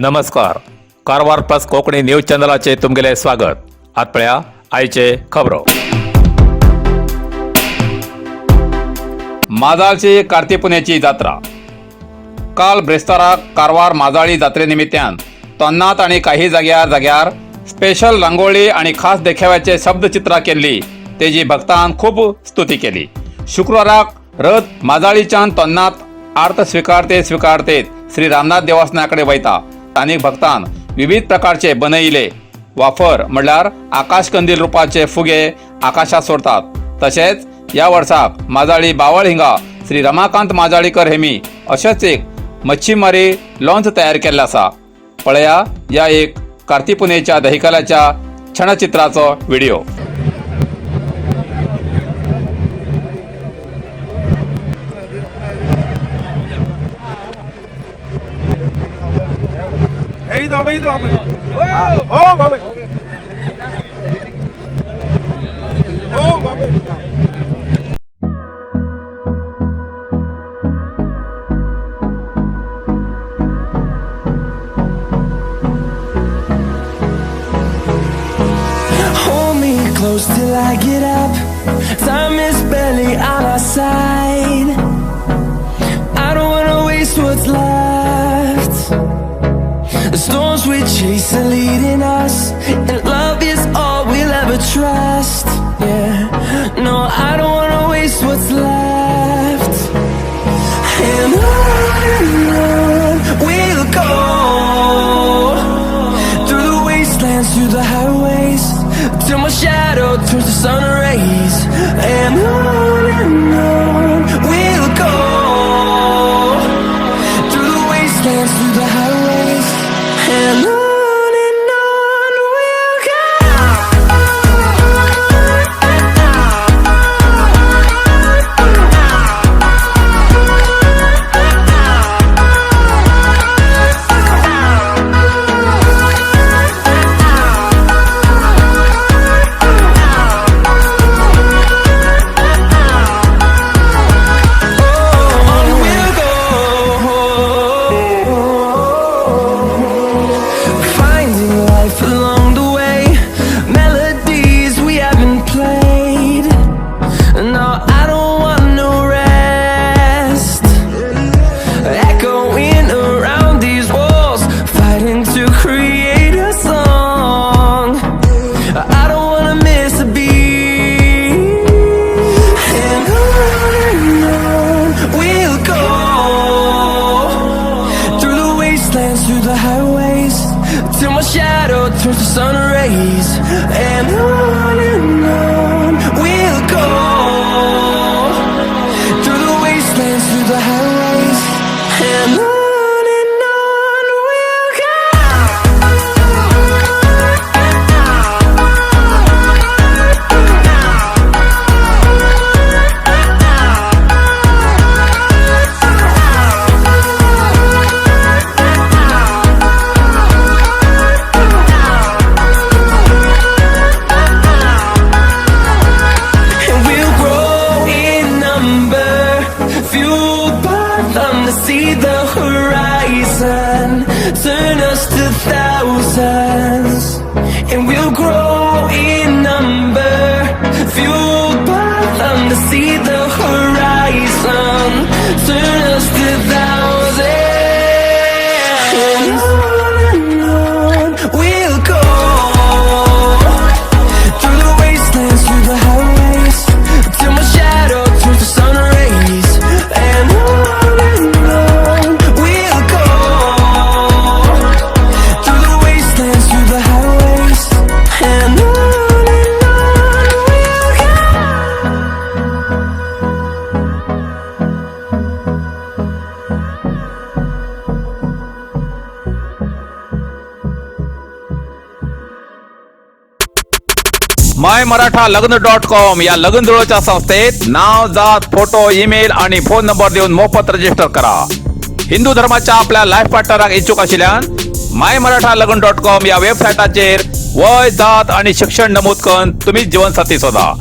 नमस्कार, Karwar plus Konkani news चॅनलाचे तुमगेले स्वागत. आत पळया आयचे खबरो. माजाळची कार्ती पुण्याची जात्रा. काल ब्रेस्ताराक कारवार माजाळी जात्रे निमित्यान तोन्नात आनी काही जाग्यार जाग्यार स्पेशल रांगोळी आणि खास देखाव्याचे शब्दचित्रां केल्ली, तेजी भक्तान खूब स्तुती केली. शुक्राराक रथ माजाळीच्यान तोन्नात आर्त स्विकारते स्विकारते श्री रामनाथ देवासनाकडे वयता. स्थानिक भक्तान विविध प्रकारचे बनयले वाफर म्हणल्यार आकाशकंदील रुपाचे फुगे आकाशात सोडतात. तशेंच या वर्साक माजाळी बावळ हिंगा श्री रमाकांत माजाळीकर हेमी अशेंच एक मच्छीमारी लॉन्च तयार केल्लें आसा. पळया या एक कार्ती पुनेच्या दहिकलाच्या क्षणचित्राचो व्हिडिओ. এই দাও, এই দাও. ও বাবা, ও বাবা. Hold me close till I get up. Time is barely on our side. I don't wanna waste what's left. The storms we chase are leading us, and love is all we'll ever trust. Yeah, no, I don't wanna waste what's left. And on we'll go, through the wastelands, through the highways, till my shadow turns to sun rays. And on we'll go, through the wastelands, through the highways, and on we'll go. On we'll go, finding life along the way, melodies we haven't played. No, I don't want no rest. Echoing around these walls, fighting to create a song. I don't wanna miss a beat. And on we'll go, through the wastelands, through the highways, till my shadow turns to sun rays. And on we'll go, through the wastelands, through the highways, and on we'll go. And we'll grow in number, fueled by them to see the horizon, turn us to thousands. And we'll grow in number, fueled by them to see the horizon, turn us to thousands. And on we'll go, through the wastelands, through the highways, till my shadow turns to sun rays. And on we'll go, through the wastelands, through the highways, and on we'll go. My Maratha लग्न dot com या लग्न जुळोच्या संस्थेत नाव, जात, photo, email आणि phone number देऊन मोफत register करा. हिंदू धर्माच्या आपल्या लाईफ पार्टनराक इच्छुक आशिल्ल्यान माय मराठा लग्न डॉट कॉम या वेबसाईटाचेर वय, जात आणि शिक्षण नमूद करून तुम्ही जीवनसाथी शोधा.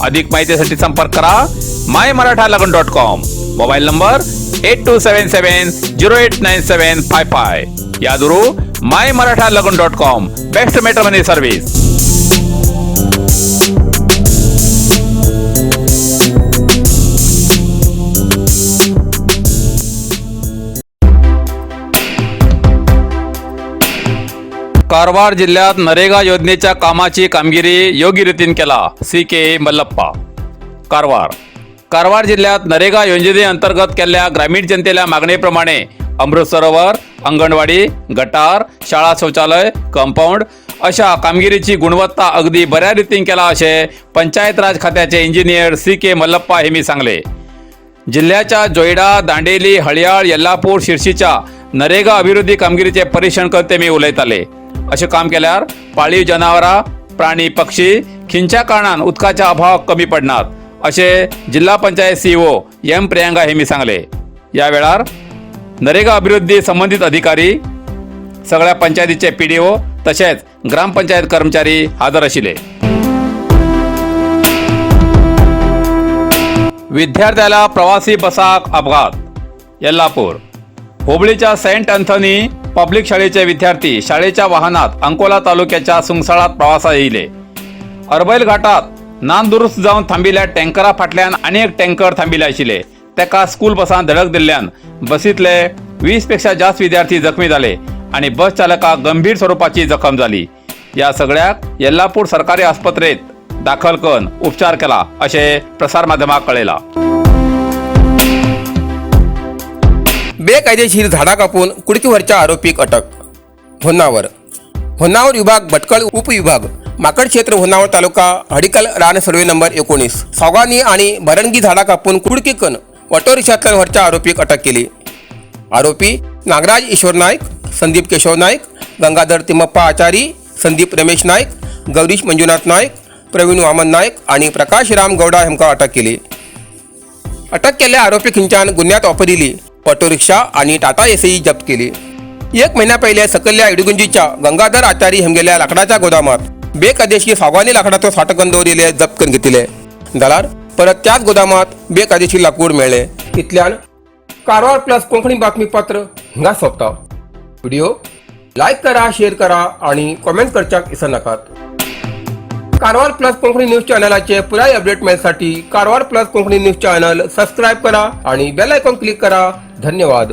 अधिक माहितीसाठी संपर्क करा माय मराठा लग्न dot com, mobile number 8277089755. यादुरू my Maratha Lagan dot com, best matrimony service. Karwar जिल्ह्यात नरेगा योजनेच्या कामाची कामगिरी योग्य रीतीन केला सी के मल्लप्पा. कारवार. कारवार जिल्ह्यात नरेगा योजनेअंतर्गत केल्ल्या ग्रामीण जनतेल्या मागणीप्रमाणे अमृत सरोवर, अंगणवाडी, गटार, शाळा शौचालय, कंपाऊंड अशा कामगिरीची गुणवत्ता अगदी बऱ्या रीतीन केला असे पंचायत राज खात्याचे इंजिनियर सी के मल्लप्पा हे मी सांगले. जिल्ह्याच्या जोयडा, दांडेली, हळयाळ, येल्लापूर, शिर्शीच्या नरेगा अभिवृद्धी कामगिरीचे परीक्षण करते मी उलयताले. अशें काम केल्यार पाळीव जनावरां, प्राणी, पक्षी खिंच्या कारणान उदकाच्या अभाव कमी पडनात अशें जिल्हा पंचायत सीईओ एम प्रियांका हेमी सांगले. या वेळार नरेगा अभिवृद्धी संबंधित अधिकारी, सगळ्या पंचायतीचे पीडीओ तशेंच ग्रामपंचायत कर्मचारी हजर आशिल्ले. विद्यार्थ्याला प्रवासी बसाक अपघात. येल्लापूर. हुबळीच्या सेंट अँथनी पब्लिक शाळेचे विद्यार्थी शाळेच्या वाहनात अंकोला तालुक्याच्या सुंगसाळात प्रवासा येयले. अरबैल घाटात नानदुरुस्त जावन थांबिल्ल्या टँकरा फाटल्यान आनी एक टँकर थांबिल्ले आशिल्ले. तेका स्कूल बसान धडक दिल्ल्यान बसींतले 20 पेक्षा जास्त विद्यार्थी जखमी जाले आणि बस चालकाक गंभीर स्वरूपाची जखम जाली. या सगळ्याक येल्लापूर सरकारी आस्पत्रेत दाखल करून उपचार केला अशें प्रसारमाध्यमाक कळयला. बेकायदेशीर झाडा कापून कुडकीवरच्या आरोपीक अटक. होन्नावर. होन्नावर विभाग भटकळ उपविभाग माकड क्षेत्र होन्नावर तालुका हडिकल रान सर्वे नंबर 19 सावगानी आणि भरणगी झाडा कापून कुडकीकन ऑटो रिक्षातल्यान व्हरच्या आरोपीक अटक केली. आरोपी नागराज ईश्वर नाईक, संदीप केशव नाईक, गंगाधर तिमप्पा आचारी, संदीप रमेश नाईक, गौरीश मंजुनाथ नाईक, प्रवीण वामन नाईक आणि प्रकाश राम गौडा हेमका अटक केली. अटक केल्ल्या आरोपी खिंच्यान गुन्ह्यात वापरिली ऑटो रिक्षा आणि टाटा एसई जप्त केली. एक महिन्या पहिले सकल्ल्या इडगुंजीच्या गंगाधर आचारी हेमगेल्या लाकडाच्या गोदामात बेकायदेशीर सागवानी लाकडाचो साठो करून दवरिल्ले जप्त करून घेतिले जाल्यार परत त्याच गोदामात बेकायदेशीर लाकूड मेळ्ळे. इतल्यान कारवार प्लस कोंकणी बातमीपत्र हिंगा सोंपता. व्हिडिओ लायक करा, शेअर करा आणि कॉमेंट करच्याक विसरनाकात. कारवार प्लस कोंकणी न्यूज चॅनलाचे पुराय update मेळसाठी Karwar plus Konkani news channel subscribe करा आणि बेल आयकॉन क्लिक करा. धन्यवाद.